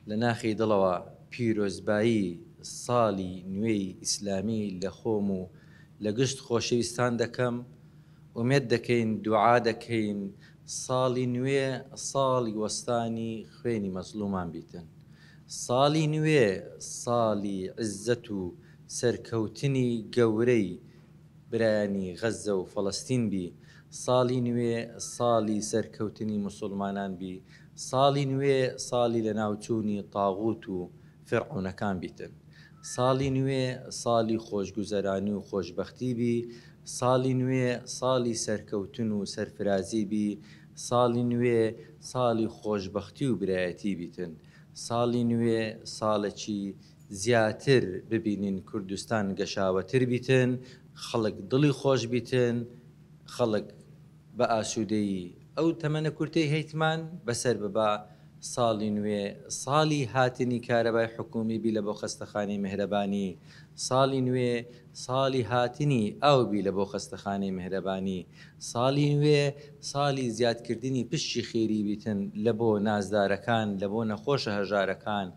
لە ناخی دڵەوە پیرۆزبایی ساڵی نوێی ئیسلامی لە خۆم و لە گشت خۆشەویستان دەکەم، ئومێد دەکەین دوعا دەکەین ساڵی نوێ ساڵی وەستانی خوێنی مەزڵومان بیتن، ساڵی نوێ ساڵی عیززەت و سەرکەوتنی گەورەی برایانی غەززە و فەڵەستین بی، ساڵی نوێ ساڵی سەرکەوتنی موسوڵمانان بی، ساڵی نوێ ساڵی لەناوچوونی تاغوت و فیرعەونەکان بیتن. ساڵی نوێ ساڵی خۆشگوزەرانی و خۆشبەختی بی، ساڵی نوێ ساڵی سەرکەوتن و سەرفرازی بی، ساڵی نوێ ساڵی خۆشبەختی و برایەتی بیتن. ساڵی نوێ ساڵێکی زیاتر ببینین کوردستان گەشاوەتر بیتن، خەڵک دڵی خۆش بیتن، خەڵک بە ئاسوودەیی ئەو تەمەنە کورتەی هەیتمان بەسەر ببا، ساڵی نوێ ساڵی هاتنی کارەبای حکوومی بی لە بۆ خەستەخانەی میهرەبانی، ساڵی نوێ ساڵی هاتنی ئاو بی لە بۆ خەستەخانەی میهرەبانی، ساڵی نوێ ساڵی زیادکردنی پشکی خێری بیتن لە بۆ نازدارەکان لە بۆ نەخۆشە هەژارەکان،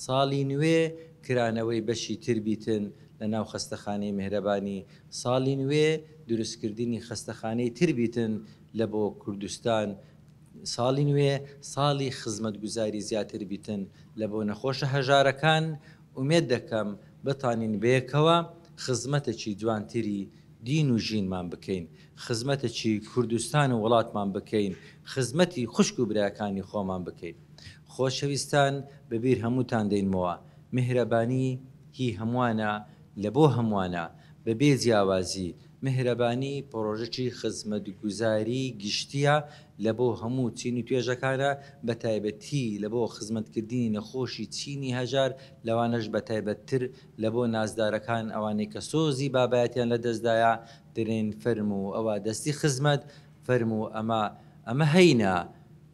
ساڵی نوێ کرانەوەی بەشی تر بیتن لە ناو خەستەخانەی میهرەبانی، ساڵی نوێ دروستکردنی خەستەخانەی تر بیتن لە بۆ کوردستان، ساڵی نوێ ساڵی خزمەتگوزاری زیاتر بیتن لە بۆ نەخۆشە هەژارەکان، ئومێد دەکەم بتانین بەیەکەوە خزمەتەکی جوانتری دین و ژینمان بکەین، خزمەتەکی کوردستان و وڵاتمان بکەین، خزمەتی خوشک و براکانی خۆمان بکەین. خۆشەویستان بە بیر هەمووتان دەینمەوە میهرەبانی هی هەمووانە لە بۆ هەمووانە بە بێ جیاوازی، میهرەبانی پڕۆژەکی خزمەتگوزاری گشتیە لە بۆ هەموو چین و توێژەکانە بە تایبەتی لە بۆ خزمەتکردنی نەخۆشی چینی هەژار لەوانەش بە تایبەتتر لە بۆ نازدارەکان ئەوانەی کە سۆزی بابایەتیان لە دەستدایە دەرێن فەرموو ئەوە دەستی خزمەت فەرموو ئەمە ئەمە هەینە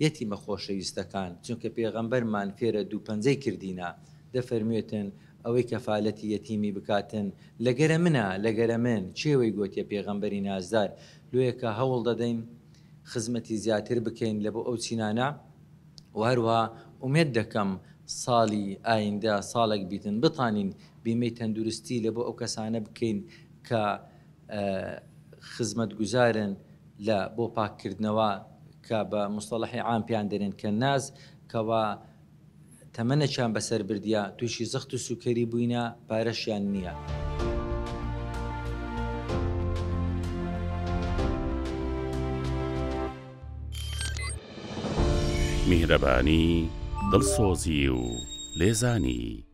یەتیمە خۆشەویستەکان چونکە پێغەمبەرمان فێرە دوو پەنجەی کردینە دەفەرموێتن ئەوەی کەفالەتی یەتیمی بکاتن لەگەرە منە لەگەرە من کێ وەی گۆتیە پێغەمبەری نازدار لۆیەکە هەوڵ دەدەین خزمەتی زیاتر بکەین لەبۆ ئەو چینانە وە هەروەها ئومێد دەکەم ساڵی ئایندە ساڵێک بیتن بتانین بیمەی تەندروستی لەبۆ ئەو کەسانە بکەین کە خزمەتگوزارن لە بۆ پاککردنەوە کە بە مستەڵەحی عام پێیان دەرێن کەناز کەوا تەمەنێکیان بەسەر بردیە توشی زەخت و سوکەری بوینە پارەشیان نیە. میهرەبانی، دڵسۆزی و لێزانی.